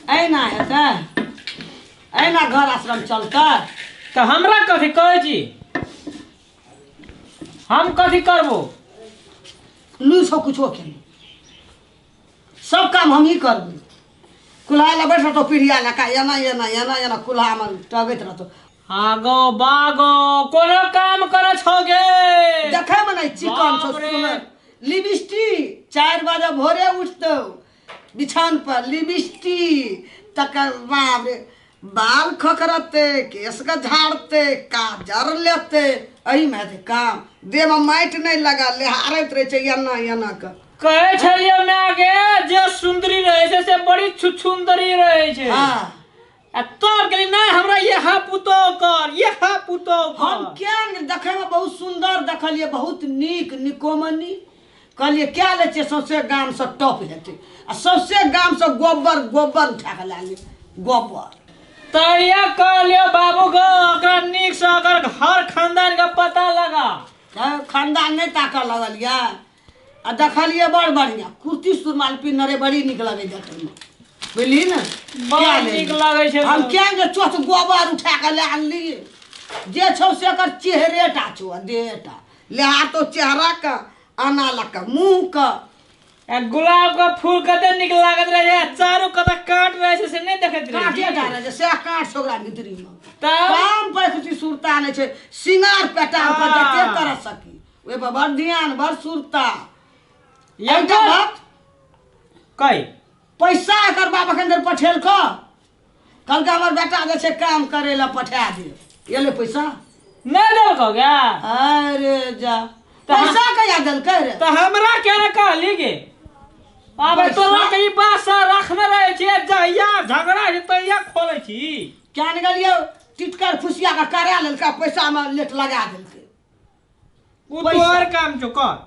एना हेतै? एना घर आश्रम चलतै? तऽ हमरा कथी कहै छी? हम कथी करबो? लू सब कुछो के सब काम हम ही करबै। कुल्हा लए बैठ रहतौ पीढ़िया लए का एना एना एना एना कुल्हामे टगैत रहतौ। आगो बागो कोनो काम करे छौ गे? देखैमे नहि चिकन छौ। बाप रे। सुनर लिपस्टिक 4 बजे भोरे उठतौ बिछान पर लिपस्टिक, तकर बाद बाल खखरते, केश के झाड़ते, काजर लेते, एहिमे हेतै काम। देहमे माटि नहि लगा लेहारैत रहै छै एना एना के। कहै छलियै माय गे, जे सुंदरी रहै छै से बड़ी छुछुंदरी रहै छै। आ तब गेली नहि हमरा यहाँ पुतोह कर, यहाँ पुतोह हम कर। क्या ने देखैमे बहुत सुन्दर देखलियै, बहुत नीक निकोमनी। कहलियै क्या लै छियै, सौंसे गामसँ टॉप हेतै आ सौंसे गामसँ गोबर गोबर उठा कऽ लए लेबै गोबर। तैया कहलियो बाबू गो, ओकरा नीक से अगर घर खानदान के पता लगा। तऽ खानदान नहि ताकऽ लगल यऽ आ देखलियै बड़ बढ़िआँ कुर्ती सुरमाल पिन्हने रहै, बड़ी नीक लगै देखैमे, बुझलिही ने? बड़ क्या लेलियै? नीक लगै छै। हम क्या जे चोथ गोबर उठा कऽ लए आनलियै जे छौ से एकर चेहरे टा छौ आ देह टा लेहा तो चेहरा के आना लऽ कऽ मुँह के। आ गुलाब के फूल कते नीक लागत रहे छै, चारू कते काट रहे छै से नहि देखैत रहे काँटे छी? टा रहै छै सएह काँट छै ओकरा भीतरीमे। तब काम पैखती सुरता नहि छै, सिंगार पेटार पर जते कर सकी ओहि पर बड़ ध्यान बड़ सुरता। एकटा बात कई पैसा एकर बाप एखन धरि पठेलकऽ? कहलकै हमर बेटा जे छै काम करे लए पठा दे, एलै पैसा? नहि देलकौ गे? अरे जा, पैसा कहिया देलकै रे? तऽ हमरा केना कहली गे? आब पैसा? तोरा के ई बात से रखने रहे छी, जहिया झगड़ा छै तहिया खोलै छी। क्या निकलियो टिटकर फुसिया के करा लेलकै, पैसा में लेट लगा देलकै। ओ पैसा। तोहर काम छौ कर,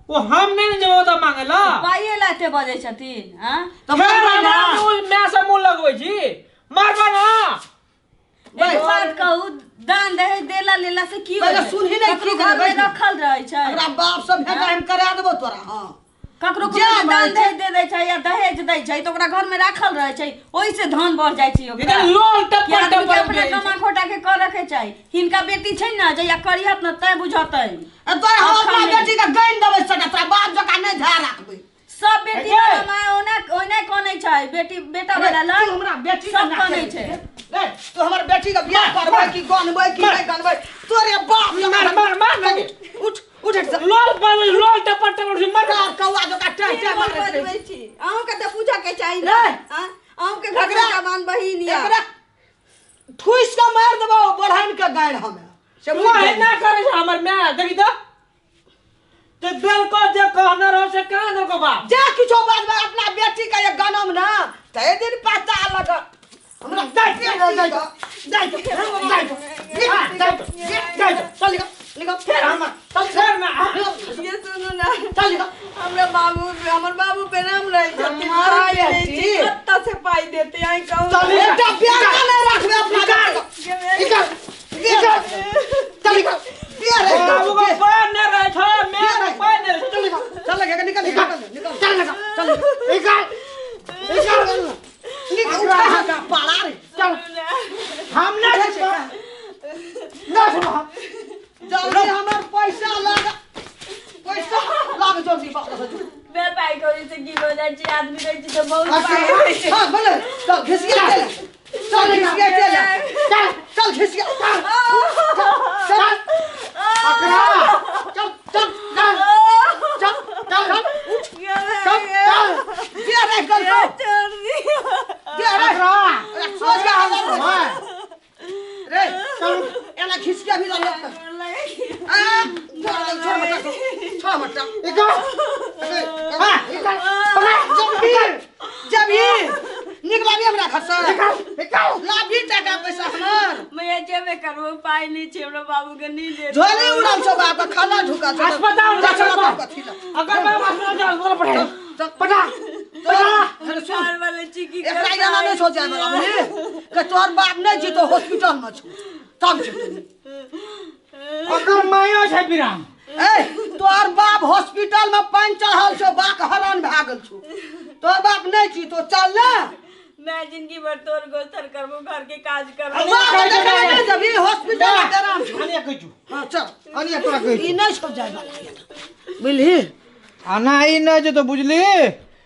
ओ हम नहि ने जेबौ तऽ मांगे ला। पाइए लाते बजै छथिन आँ? तऽ फेर मारबै हमरा ना। मुँह माय से मुँह लगबै छी, मारबै ना। एगो बात कहू, दान दहेज देला लेला से की पहिले होइ छै? सुनही नहि ककरो की घर में कहबै। रखल रहै छै। एकरा बाप सब भेटा हम करा देबो तोरा। हाँ ककरो जे कोनो मरै दान छै। दहेज दे दै छै या दहेज दै छै तऽ ओकरा घर में राखल रहै छै, ओहि से धन बढ़ जाइ छै ओकरा। इधर लोल कि टप्पर आदमी के टप्पर अपना कमा खोटा के कर रखे चाही। हिनका बेटी छै ने, जहिया करिहत ने तै बुझतै। आ तोरा हम अपना अखन नहि। बेटी के गानि देबै सटा, तोरा बाप जकाँ नहि ध्यान राखबै। सब बेटी हे। वाला माय ओना ओना कनै छै, बेटी बेटा अरे, वाला लग तू हमरा बेटी के सब ना कनै खेलै छै। रे, तू हमर बेटी के बियाह करबै कि गनबै कि नहि गनबै? तोरे बाप जकाँ मार, मार, मार ना गे। उठ उठ उठ। लोल पर लोल टप्पर टप्पर छी, मार। कार कौआ जकाँ टें टें मारैत रहै बजबै छै। छी, अहूँके तऽ पूछऽ के चाही ने। रे। आँ? अहूँके घर एकरा- जवान बहिन यऽ। एकरा ठुसि कऽ मारि देबौ बढ़ाइन के गाड़ि हमे से तू एना करै छै हमर माय, देखी तऽ ते देलको जे कहने रहो से कहाँ देलको बाप? जे किछो बाजबै अपना बेटी के एक गनम ना तै दिन पता लग हमरा जाय, बेटी जाय, जाय, के। जाय, जाय, जाय, जाय, चल निकल, निकल। फेर हमर चल फेर ना। ये सुनू ना। चल निकल। हमरा बाबू, हमर बाबू बेनाम रहै छथिन, हमर पाइ दै बेटी। छी, कत्ता से पाइ देते आइ कहू? चल, एकटा बियाह नहि राखबै अपना बेटी के। निकल, निकल, चल निकल। बियाह राखि बाबू के दे। पैर नहि रहै छै, माय बियाह के राखि। पैर नहि रहै छै। चल निकल, चल निकल, निकल, निकल, निकल, चल निकल, चल निकल, निकल, निकल, उठा का पाला रे। चल, हम नहि उठै छै का? नहि सुनो हम। जल्दी हमर पैसा लाग, पैसा लाग जल्दी बाप रे। बे पाइ कौड़ी से की भऽ जाइ छै? आदमी रहै छै तऽ बहुत पाइ होइ छै। हाँ बोले, चल घिसिया चल, चल घिसिया चल, चल, चल घिसिया, चल चल, अकरा चल चल चल चल चल चल उठ। चल चल। दे रे गल को दे रे। अकरा सोच के हालत हाँ। रे, चल एना खिसके भी लग आ छोड़ छोड़ मत, छोड़ मत। निकल, हाँ निकल, पकड़। जब भी जब भी निकलाबी हमरा घर से। निकल, निकल। लाभी टाका पैसा हमर। मैया जेबे करबो, पाइ नहि छै हमरा बाबू के, नहि देत। झोली उड़ल छौ बाप के, खाना झुकल छौ। अस्पताल में जा, चल, चल, कथी ला। अगर बाप अस्पताल जा, अस्पताल पठा चल पठा तोरा अरे सुन, सरकार वाले छी की एकरा एना नहि सोचे वाला बुझली के तोहर बाप नहि जीतो हॉस्पिटल में छौ तब जीतो। ओकर मायो छै विराम। ए तोहर बाप हॉस्पिटल में पानि चढ़ल छौ, बाक हरान भए गेल छौ, तोहर बाप नहि जीतो, चल ने। मैं जिंदगी भर तोर गोस्तर करबो, घर के काज करबो। बाप जबी हॉस्पिटल में आराम से। अनिया कहै छु। हां चल। अनिया तोरा कहै छु। ई नै छौ जाय वाला बुझली? आना ई नै जेतो बुझली?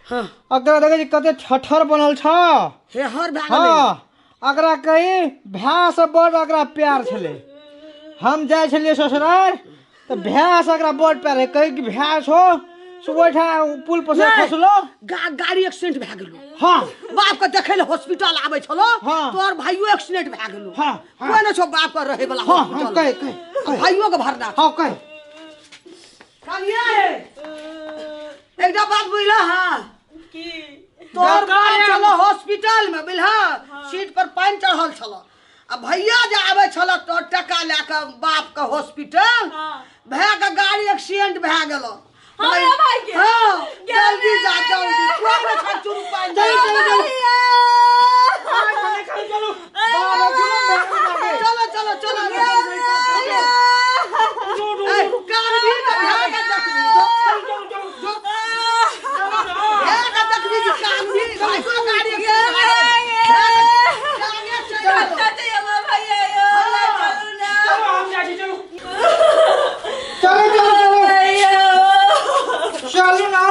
हां। अकरा देखै छी कते ठठर बनल छ। हे हर भए गेलै। हां, अकरा कही भाय से बड़ अकरा प्यार छलै। हम जाइ छलियै ससुराल त भाय से अकरा बड़ प्यार है, कही कि भाय छो से ओइठा पुल पर से खसलो, गाड़ी एक्सीडेंट भए गेलो। हां, बाप के देखै ले हॉस्पिटल आबै छलो। हाँ। तोर भाइयो एक्सीडेंट भए गेलो। हां, हां। कोई नै छो बाप के रहै वाला। हां, हां, कह कह भाइयो के भरना। हां कह। कनिया हे एकटा बात बुझला? हां की तोर बाप छलो हॉस्पिटल में बुझला, सीट पर पानि चढ़ल छलो आ भैया जे आबै छलो तोर टका लए के बाप के हॉस्पिटल, भए के गाड़ी एक्सीडेंट भए गेलो। हमरा भाई के? हां, जल्दी जा जल्दी, कोई नै छै चुरू पानि। चल चल चल चलो चलो चलो चलो। ए कानवीर के भए के देखबी, भए के देखबी कि कानवीर भाई को गाड़ी एक्सीडेंट भए गेलो। चाचा हमर भैया यो चलू ना। चलो हम जाइ छी, चलू चलो चलो चलो चलू ना।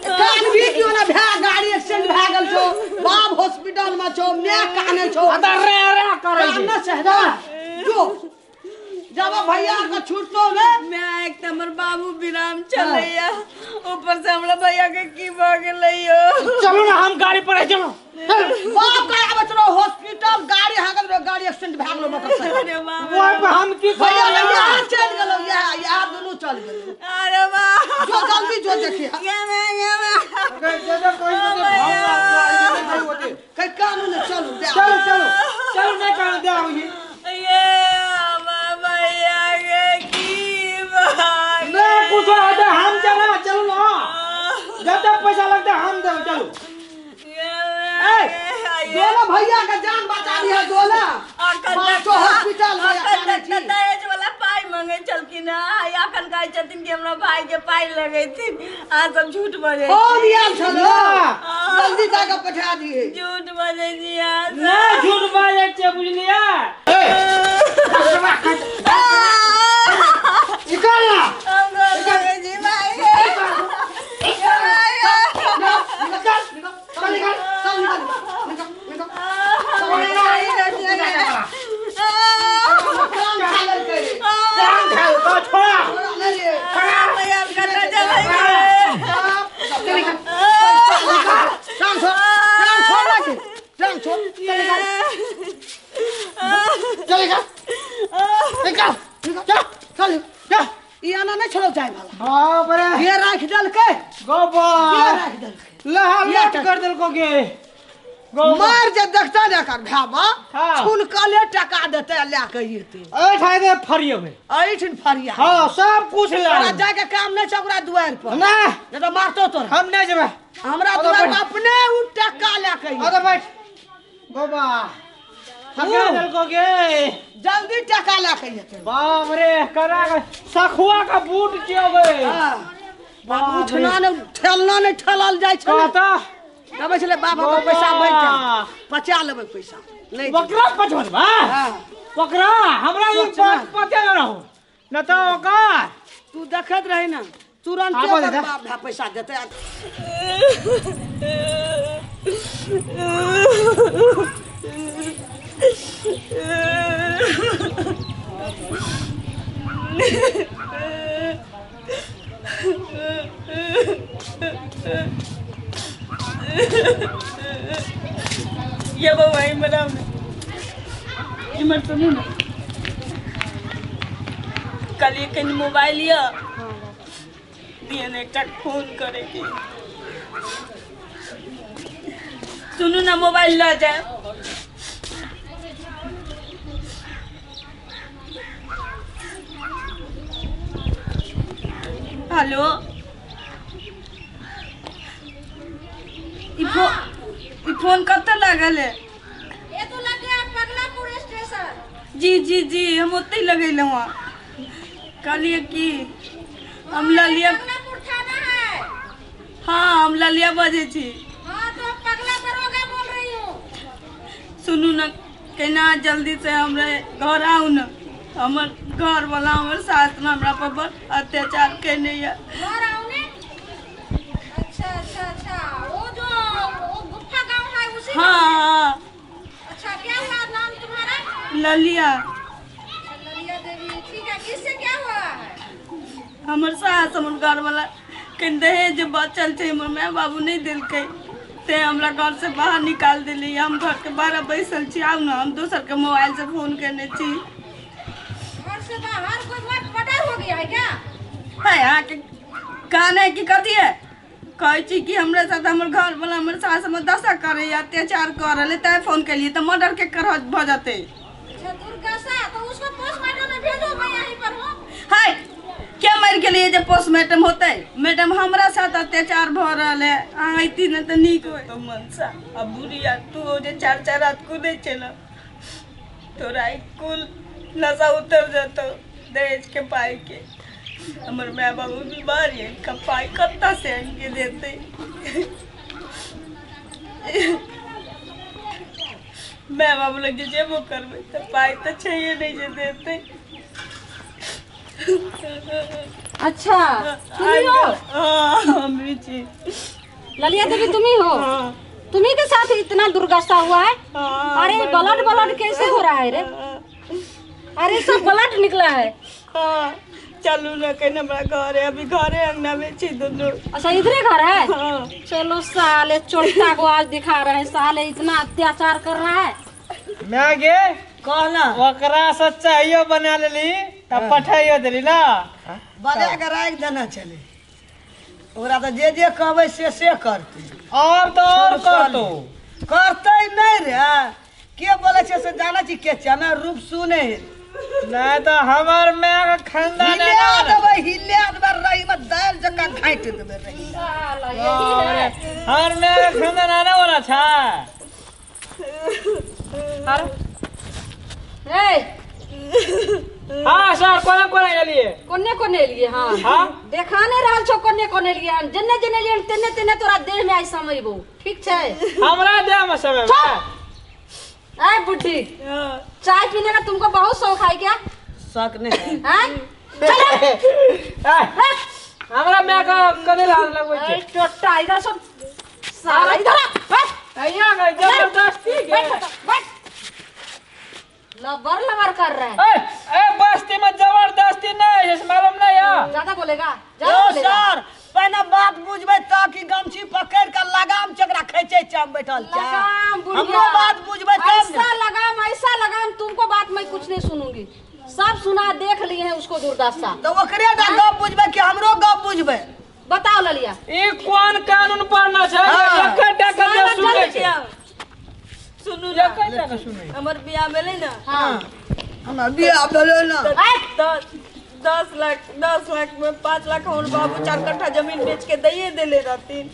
कानवीर क्यों ना भए गाड़ी एक्सीडेंट भए गेल छौ, बाप हॉस्पिटल में छौ, my काने छौ, अरे अरे करै छै। काने छै ना जो जब भैया के छूटतो ने। मैं एक हमर बाबू विराम चलैया, ऊपर से हमरा भैया के की भ गेलै यो। चलू ना हम गाड़ी पर चलो। बाप के आबत रहो हॉस्पिटल, गाड़ी हागल रहो, गाड़ी एक्सीडेंट भए गेलो मोटरसाइकिल। अरे बाप ओइ पर हम की भैया यहाँ चल गेलो, यहाँ यहाँ दुनू चल गेलो। अरे बाप जो जल्दी जो देखी ये मैं ये मैं कई कानून ने चलू चलो चलो चलू नहीं कानून दे आउ जी। ये हमर भैया के की भ ना कुछ होता हम चला चलू ना, जब तक पैसा लगता हम देब चलू। ए दोनों भैया के जान बचा लिया दोला। तो हॉस्पिटल में अखन तक दहेज वाला पाई मांगे छलखिन हँ, अखन कहै छथिन कि हमरा भाई के पाई लगेथिन, अहाँ सब झूठ बजै छी। फोन आयल छलो, जल्दी जाके पठा दिए। झूठ बजै छी अहाँ सब। ना झूठ बाजै छै बुझलियै? निकाल ना। हम गोर लगै छी भाई। निकल निकल चल निकल चल निकल निकल निकल। कान खा लेलकै, जान खाओ तो छोड़ा। छोड़ा नहि रे। टांग छोड़, टांग छोड़ ना के, टांग छोड़। चल निकाल निकाल निकाल चल चल चल। ई आना नहीं छोड़ो जाय वाला। बाप रे ये राख देलकै, गोबा ये राख देलकै, लहा लट कर देलको गे। मार जे देखता ने एकर भाबा हाँ। छुनकले टका देते लए के एते। ऐ ठाइ दे फरियबे, एहिठिन फरिया। हां सब कुछ ले तोरा जाय के काम नहीं छौ ओकरा दुआरि पर। ना नहीं तो मारतो तोरा। हम नहीं जेबै, हमरा दुआरि पर अपने उ टका लए के एते। अरे बैठ गोबा थका देलको गे। जल्दी टका लए के एते। बाप रे करा सखुआ का बूट छियो गे। हां उठना ने ठेलना ने ठेलल जाइ छै। कहता कहबै छलै बाप हमर पैसा बचि जाय, पचा लेबै पैसा। नहीं बकरा पचबा। हां बकरा हमरा ई बात पते न रहो न तो ओकर तू देखत रही ना तुरंत बाप भा पैसा देते। ये बउआ इमहर आउ ने, इमहर सुनू ने। कहलियै कनि मोबाइल यऽ दिअ ने एकटा फोन करैके। सुनू ने मोबाइल लऽ जायब। हेलो ई फोन कतऽ लागल है? ये तो लग गया पगलापुर स्टेशन। जी जी जी हम ओतहि लगेलहुँ हँ। कहलियै कि हम ललिया पगलापुर थाना है। हाँ हम ललिया बजै छी। हाँ तो पगला दरोगा बोल रही हूँ। सुनू न केना जल्दी से हमरा घर आउ न। हमर घर वाला हमर सास ने हमरा पर बड़ अत्याचार केने ये। घर आओ ने? अच्छा अच्छा अच्छा, वो जो वो गुफा गांव है उसी? हाँ। अच्छा, क्या हुआ नाम तुम्हारा? ललिया। अच्छा, ललिया देवी, ठीक है। किससे क्या हुआ है? हमर सास हमर घर वाला के दहेज बचल छै, हमर my बाबू नहीं देलकै ते हमरा घर से बाहर निकाल देली। हम घर के बाहर बैसल छी। आउ न, हम दोसर के मोबाइल से फोन केने छी। घर से बाहर कोई मर्डर हो गया है क्या? है अहाँके कान है कि कथी है? कहै छी कि हमरा साथ हमर घर वाला हमर सास हमर दशा करैया, अत्याचार कर रहलै, तैं फोन केलियै। तऽ मर्डर के कर भऽ जेतै? अच्छा, दुर्गसा, तो उसको पोस्टमार्टम में भेजो, मैं यहीं पर हूँ। हाय, के मरि गेलियै जे पोस्टमार्टम होतै? मैडम हमरा साथ अत्याचार भऽ रहल है, अहाँ अयती ने तऽ नीक होय। तो मनसा आ बुढ़िया तू जे चार चार रात कूदै छै ने, तोरा ई कुल नशा उतर जेतौ दहेज के पाइ के। हमर my बाबू बीमार ये, इनका पाइ कतऽ से आनि के देतै? My बाबू लग जे जेबो करबै तऽ पाइ तऽ छैहे नहि जे देतै। अच्छा, तुम ही हो? हाँ, हम भी छी। ललिया देवी तुम ही हो? हाँ। तुम्ही के साथ इतना दुर्दशा हुआ है? हाँ, अरे ब्लड ब्लड कैसे हो रहा है रे? अरे सब ब्लड निकला है। हाँ, चलू न कहीं हमरा घर है, अभी घरे अंगना में छी दुनू। अच्छा, इधरे घर है? हाँ। चलो साले चोटा को आज दिखा रहे हैं, साले इतना अत्याचार कर रहा है। मैं गे कहना ओकरा से चाहियो बना लेली तब पठाइयो देली ना, बना के राखि देना छलै। ओकरा तऽ जे जे कहबै से करतै। और तो और करतो करतै नहि रे। के बोलै छै से जानै छी के छै? हमे रूप सुने नहीं तो हमर my के खानदान हिला देबै, हिला देबै, रही में दालि जकाँ घाटि देबै रही। साला यही है। हमर my के खानदान आने वाला छै। अरे ए हाँ सर, कोना कोना एलिए? कोने कोने एलिए? हाँ हाँ, देखा नहीं रहल छौ कोने कोने एलिए हन। जेने जेने एलिए हन, तेने तेने तोरा देह में आई समयबो, ठीक छै? हमरा देह में समय ए बुढ़ी, चाय पीने का तुमको बहुत शौक है क्या? शौक नहीं है। हैं? चलो। हमरा my के कने हाथ लगबै छै। ए चोटा इधर सुन, साला इधर आ, बैठ। अइया गई जबरदस्ती के। बैठ बैठ, लबर लबर कर रहा है। ए ए बस्ती में जबरदस्ती नहीं है, मालूम नहीं है। ज्यादा बोलेगा, ज्यादा बोलेगा। सर पहले बात बुझबै ताकि गमछी पकड़ के लगाम चकरा खेचे चाम बैठल छै। लगाम बुढ़िया, हमरो बात बुझबै तब ऐसा लगाम, ऐसा लगाम, तुमको बात मैं कुछ नहीं सुनूंगी। सब सुना देख लिए हैं उसको दुर्दशा। तो ओकरे दा गप बुझबै कि हमरो गप बुझबै? बताओ ललिया, ई कोन कानून पढ़ना छै? एकटा के सुनै छै। सुनू ना, एकटा के सुनै। हमर बियाह भेलै ना? हाँ, हमर बियाह भेलै ना। 10 लाख 10 लाख में 5 लाख हमर बाबू 4 कट्ठा जमीन बेच के दैये देले रहथिन।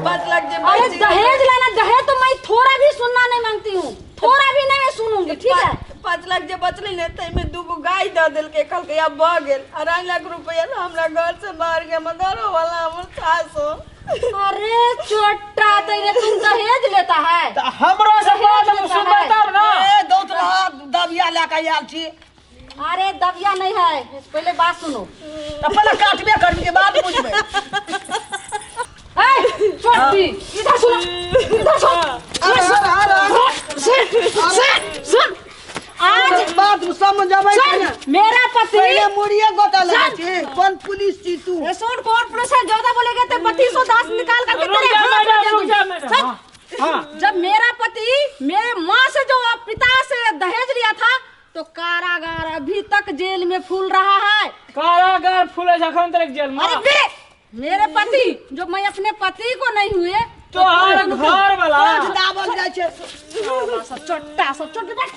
5 लाख जे अरे दहेज लेना, दहेज तो मैं थोड़ा भी सुनना नहीं मांगती हूँ, थोड़ा भी नहीं मैं सुनूंगी, ठीक है? 5 लाख जे बचलै ने ताहिमे 2 गो गाय दऽ देलकै, कहलकै आब भऽ गेल। 2.5 लाख रुपया ने हमरा घर से बाहर के, हमर घरो वाला हमर सासो। अरे चोटा तेरे, तुम दहेज लेता है? हमरो से बात सुनबै तब ना। ए दौतला दबिया लए के आयल छी। अरे दबिया नहीं है, पहले बात सुनो। तो पहले काटबे करबी के बाद बुझबै। ए चोटी इधर सुनो, इधर सुन, सुन सुन, आज बात समझबै सुन। मेरा पति पहले मुड़िए गोटा लगे छी। कौन पुलिस छी तू? ए सुन, कौन पुलिस है? ज्यादा बोलेगा तो 3210 निकाल करके तेरे हाथ में रुक जा मैडम। हां, जब मेरा पति मेरे माँ से जो पिता से दहेज लिया था तो कारागार अभी तक जेल में फूल रहा है। कारागार फूले अखन तक जेल में? अरे बे, मेरे पति जो मैं अपने पति को नहीं हुए तो घर वाला दाबल जाय छै। सब चोटा सब चोट बैठ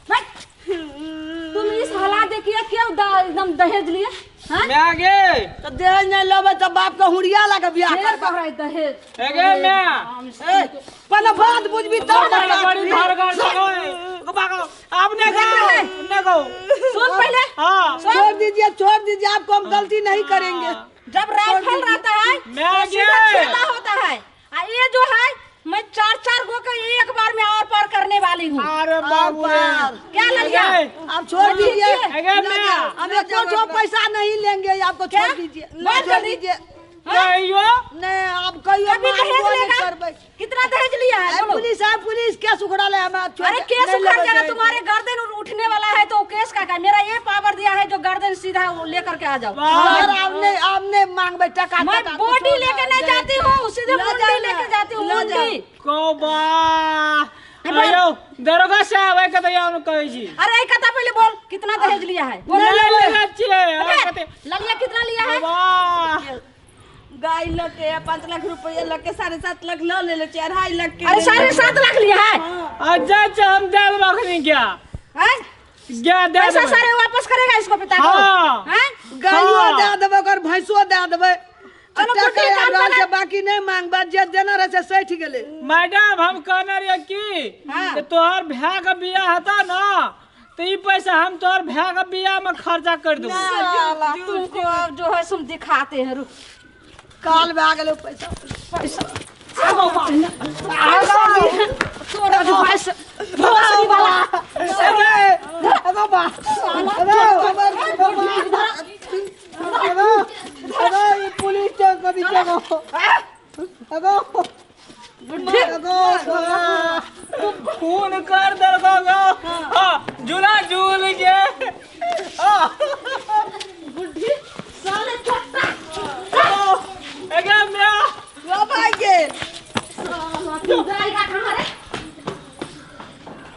बैठ। तुम इस हालात देखिए क्यों एकदम दहेज लिए? हाँ? मैं आगे तो दहेज नहीं लेबै तो बाप के हुड़िया लगा बियाह कर कह रहा है दहेज। एगे मैं पहले बात बुझबी तब ना। बड़ी धारगार आपने कहा सुन पहले। हाँ छोड़ दीजिए, छोड़ दीजिए, आपको हम गलती नहीं करेंगे। जब राइफल रहता है तो सीधा छेदा होता है, और ये जो है मैं चार चार गो के एक बार में और पार करने वाली। वाली हूँ। अरे बाबू रे, क्या ललिया आप छोड़ दीजिए, हम एक पैसा नहीं लेंगे, आपको छोड़ दीजिए, छोड़ दीजिए। नहीं आप कहियो दहेज लेगा? कितना दहेज लिया है? पुलिस है, पुलिस केस उखड़ा ले हमें। अरे केस उखड़ जाएगा, तुम्हारे गर्दन उठने वाला है तो केस का मेरा ये पावर दिया है जो गर्दन सीधा लेकर के आ जाओ। आपने आपने मांग बेटा का मैं बॉडी लेके नहीं जाती हूँ, सीधे मुंडी लेके जाती हूँ, मुंडी। दरोगा साहब है कतई कहै छी। अरे कथा पहले बोल, कितना दहेज लिया है? ललिया कितना लिया है? गाय लके 5 लाख रुपया लके 7.5 लाख ल ले 2.5 लाख के। अरे 7.5 लाख लिया है? अच्छा अच्छा, हम दे रखनी क्या हैं? क्या दे पैसा सारे वापस करेगा इसको पिता को? हां हैं, गायो दे देबै, ओकर भैंसो दे देबै। चलो टका के बाकी नहीं मांगबा, जे देना रहे से सठि गेलै। मैडम हम कहने रहिए कि तोहर भाई के बियाह हता ना, तो ई पैसा हम तोहर भाई के बियाह में खर्चा कर देबो। साला तुमको अब जो है तुम दिखाते हैं, रुक काल में आ गए पैसा पैसा पुलिस।